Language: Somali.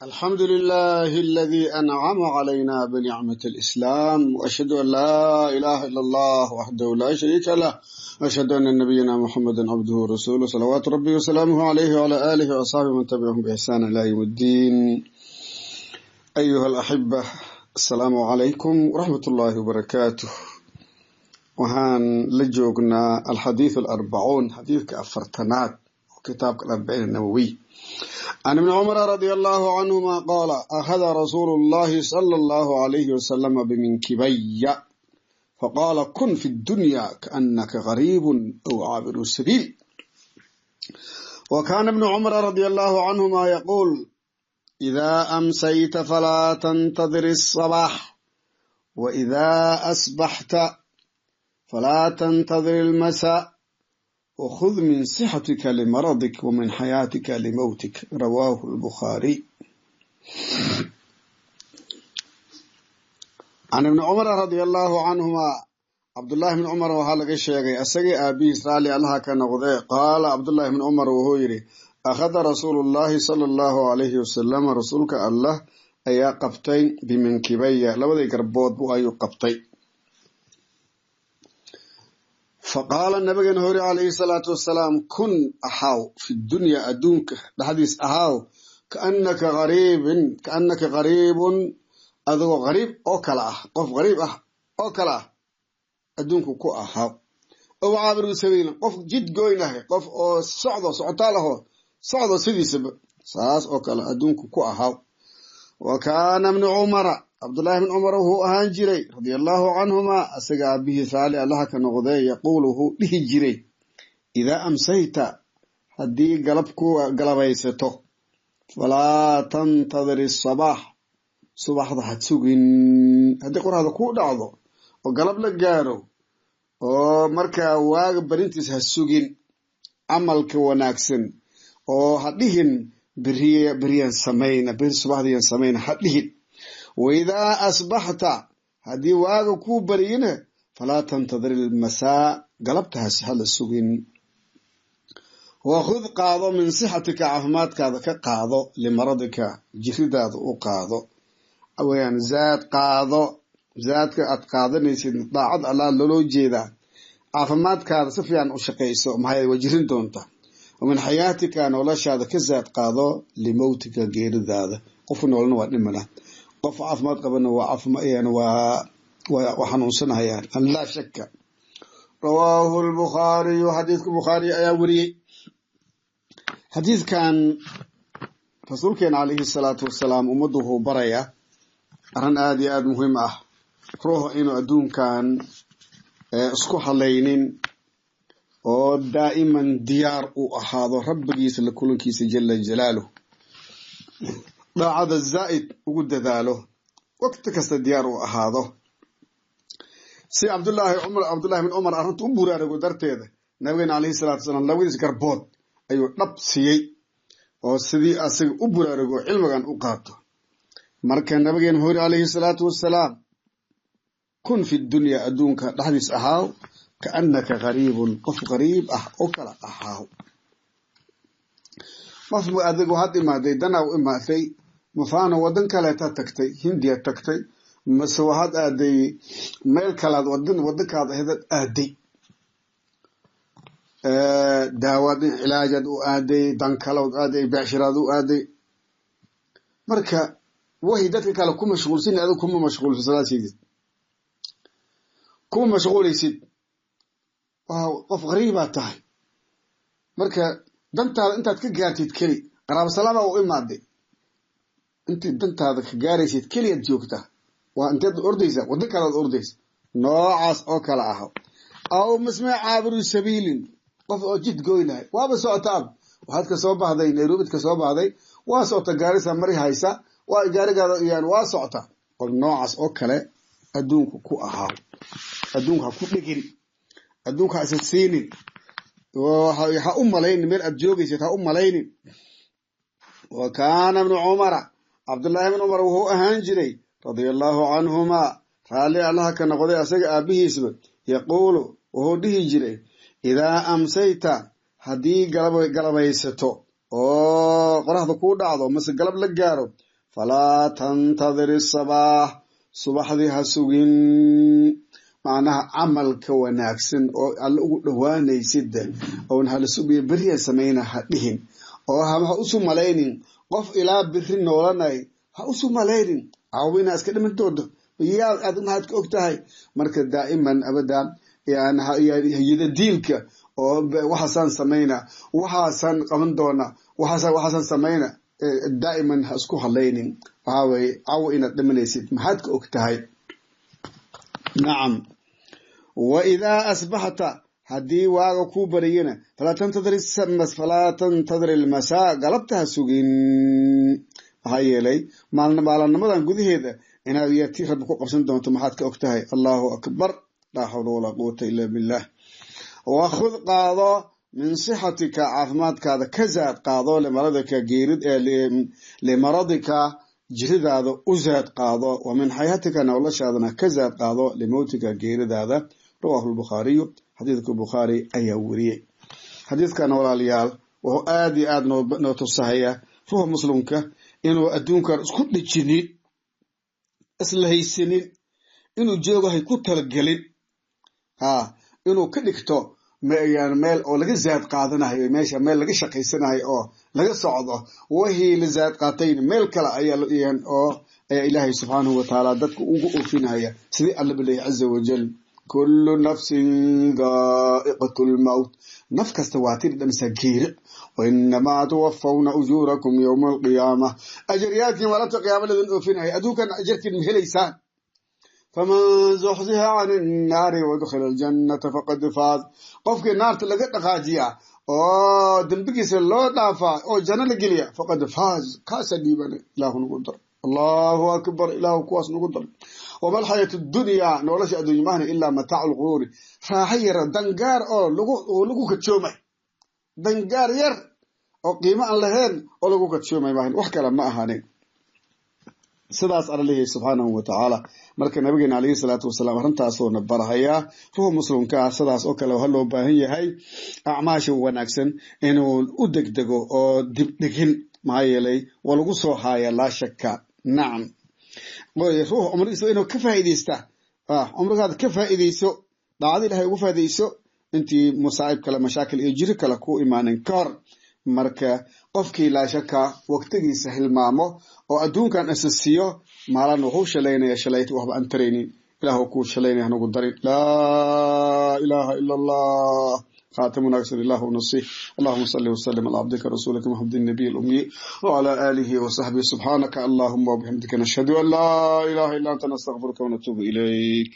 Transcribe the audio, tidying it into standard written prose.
الحمد لله الذي أنعم علينا بنعمة الإسلام، وأشهد أن لا إله إلا الله وحده لا شريك له، وأشهد أن نبينا محمدا عبده ورسوله، صلوات ربي وسلامه عليه وعلى آله وأصحابه من تبعهم بإحسان إلى يوم الدين. أيها الأحبة، السلام عليكم ورحمة الله وبركاته. Waxaan la joognaa الحديث الأربعون، xadiidka 40aad oo kitaabka الأربعين النووي. عن ابن عمر رضي الله عنهما قال: أخذ رسول الله صلى الله عليه وسلم بمنكبي فقال: كن في الدنيا كأنك غريب أو عابر السبيل. وكان ابن عمر رضي الله عنهما يقول: إذا أمسيت فلا تنتظر الصباح، وإذا أصبحت فلا تنتظر المساء، وخذ من صحتك لمرضك ومن حياتك لموتك. رواه البخاري. عن ابن عمر رضي الله عنهما، Cabdullaahi bn Cumar waxaa laga sheegay, asagii aabihiis raalli Allaha ka noqdee, qaala, Cabdullaahi bn Cumar wuxuu yidhi: أخذ رسول الله صلى الله عليه وسلم، rasuulka Allah ayaa qabtay، بمنكبي، labadii garbood bu ayuu qabtay. فقال، nabigeena hori عليه الصلاة والسلام: كن, axaaw، في الدنيا, adduunka dhexdiis ahaaw، كأنك غريب, كأنك غريب, adigoo qariib oo kale ah, qof qariib ah oo kale ah adduunku ku ahaaw، أو عابر سبيل, qof jid goynahay, qof oo socdo, socotaal ahoo socdo sidiisaba, saas oo kale adduunku ku ahaaw. وكان ابن عمر, Cabdullaahi bn Cumar wuxuu ahaan jiray، رضي الله عنهما, asaga aabihiis raali Allaha ka noqdee, يقول, wuxuu dhihi jiray: إذا أمسيت, haddii galab ku galabaysato، فلا تنتظر الصباح, subaxda had sugin. Haddii qoraxda ku dhacdo oo galab la gaaro oo markaa waaga barintiis, ha sugin camalka wanaagsan, oo ha dhihin beriy beriyaan samayna, beri subaxdiyan samayna, ha dhihin. وإذا أصبحت, haddii waaga kuu bariyina، فلا تنتظر المساء, galabtaas hala sugin. وخذ, qaado، من صحتك, caafimaadkaada ka qaado، لمرضك, jiridaada u qaado. Weyaan zaad qaado, zaadka aad qaadanaysid daacad Allah loloo jeedaa. Caafimaadkaada si fiican u shaqayso, maxay waa jirin doonta. ومن حياتك, noloshaada ka zaad qaado، لموتك, geeridaada. Qofu noolna waa dhimana, qof caafimaad qabana waa xanuunsanayaan, لا شك. رواه البخاري, xadiidka Bukhaari ayaa weriyey. Xadiidkan rasuulkeena عليه الصلاة والسلام ummaddu wuxuu barayaa arrin aada iyo aada muhiim ah: ruuxa inuu adduunkan isku halaynin oo daa'iman diyaar u ahaado rabbigiisa la kulankiisa جل جلاله, daacada zaa'id ugu dadaalo, waqti kasta diyaar u ahaado. Si Cabdullaahi Cumar, Cabdullahi bin Cumar arrinta u buraarugo darteeda, nabigeena عليه الصلاة والسلام labadiis garbood ayuu dhab siiyey oo sidii asaga u buraarugo, cilmigan u qaato. Marka nabigeena wuxuu yiri عليه الصلاة والسلام: كن في الدنيا, adduunka dhexdiis ahaaw، كأنك غريب, qof qariib ah oo kala ahaaw. Qof adigu waxaad imaaday, danaa u imaatay, mafaano wadan kaleeta tagtay, Hindiya tagtay, mase waxaad aaday meel kalaad, wadan wadankaad ahayd aaday, daawaad cilaajaad u aaday, dan kalood aaday, becshiraad u aaday. Marka wahay dadka kale ku mashquulsan, adigu kuma mashquulsanasidid, kuma mashquulaysid, waa qof qariibaa tahay. Marka dantaada intaad ka gaartid keli, qaraabo salaama u imaaday, intii dantaada ka gaaraysid keliyaad joogtaa, waa inteed ordaysa, waddo kalead ordaysa, noocaas oo kale ah. أو masme عابر سبيل, qof oo jid goynahay, waaba socotaab, waxaad ka soo baxday Nairobid, ka soo baxday, waa socota, gaarisa mari haysa, waa gaarigaada iyaan waa socota. Qof noocaas oo kale adduunku ku ahaa, adduunka ha ku dhegin, adduunka ha isa siinin, ha u malaynin meel aad joogaysid, ha u malaynin. وكان ابن عمر, Cabdullaahi bn Cumar wuxuu ahaan jiray، رضي الله عنهما, raalli Allaha ka noqday asaga aabihiisba, يقول, wuxuu dhihi jiray: إذا أمسيت, haddii galabaysato oo qoraxda kuu dhacdo mase galab la gaaro. Falaa tantadir isabaax, subaxdii ha sugin. Macnaha camalka wanaagsan oo Alle ugu dhowaanaysid oon hala sugiyo, beriyan samayna ha dhihin, oo ha usu malaynin qof ilaa biri noolanay ha usu malaynin. Caawina iska dhiman doonto, yaa aad maxaad ka og tahay? Marka daa'iman abada yada diilka oo waxaasaan samayna, waxaasaan qaban doona, waxaasaan samayna, daa'iman ha isku halaynin. Waxaa weye cawo inaad dhimanaysid maxaad ka og tahay? Nacam. Wa idaa asbaxta, haddii waaga kuu bariyana, falaa tantadir ilmasaa, galabta ha sugin. Maxaa yeelay maalinimadan gudaheeda inaad tii Rabbi ku qabsan doonto maxaad ka og tahay? Allahu akbar, laa xawla walaa quwata ila billah. Wakhud, qaado, min sixatika, caafimaadkaada ka zaad qaado, limaradika, geerid, limaradika, jiridaada u zaad qaado, wa min xayaatika, noloshaadana ka zaad qaado, limowtika, geeridaada. Rawaahu lbukhaariyu, xadiidka Bukhaari ayaa weriyey. Xadiidkan, walaalayaal, wuxuu aada iyo aada noo tusahaya ruuxa muslimka inuu adduunkan isku dhijinin, isla haysanin, inuu joogahay ku talagelin, ha inuu ka dhigto meel oo laga zaad qaadanayo, meesha meel laga shaqaysanayo oo laga socdo. Wixii la zaad qaatayna meel kale ayaa oo ayaa Ilaahay subxaanahu watacaala dadka ugu oofinaya, sidii Alla ba leeyahy caza wajal: kullu nafsin daa'iqatu lmowt, naf kasta waa tii dhadhamisaa geeri. Wainamaa tuwafawna ujuurakum yowma alqiyaama, ajaryaalkiin maalinta qiyaama ladin oofinaya, adduunkan ajarkiin ma helaysaan. Faman zuxzixa can innaari wadkhila aljannata faqad faaz, qofkii naarta laga dhaqaajiyaa oo dembigiisa loo dhaafaa oo janno la geliya, faqad faaz, kaasa dhiibana. Ilaahu nagu dar. Allahu akbar, Ilaahu kuwaas nagu dar. Wama alxayaatu dunyaa, nolosha adduunya mahna, ilaa mataacu lquruuri, raaxo yara, dangaar oo lagu kajoomay, dangaar yar oo qiimo aan lahayn oo lagu kajoomay maahan, wax kale ma ahaanin. Sidaas Alla leeyahay subxaanahu wa tacaala. Marka nabigeena calayhi salaatu wasalaam arrintaasoo na barahayaa. Ruuxa muslimka ah sidaas oo kale waxa loo baahan yahay acmaasha wanaagsan inuu u degdego oo dibdhigin, maxaa yeelay waa lagu soo haaya, laa shaka. Nacam, ruux cumrigiisa inuu ka faa'iidaysta, cumrigaada ka faa'iidayso, daacada Ilahay ugu faa'iidayso intii masaa'ib kale, mashaakil iyo jiri kale ku imaanin ka hor. Marka qofkii laa shaka waqtigiisa hilmaamo oo adduunkan isasiiyo, maalin wuxuu shalaynaya shalayta waxba aan taraynin. Ilaahu kuu shalaynaya hanugu darin. Laa ilaaha ila Allah. خاتم wanaagsan Ilaahu nasi. اللهم صل وسلم على عبدك رسولك محمد النبي الأمي وعلى آله وصحبه. سبحانك اللهم وبحمدك، نشهد أن لا إله إلا أنت، نستغفرك ونتوب إليك.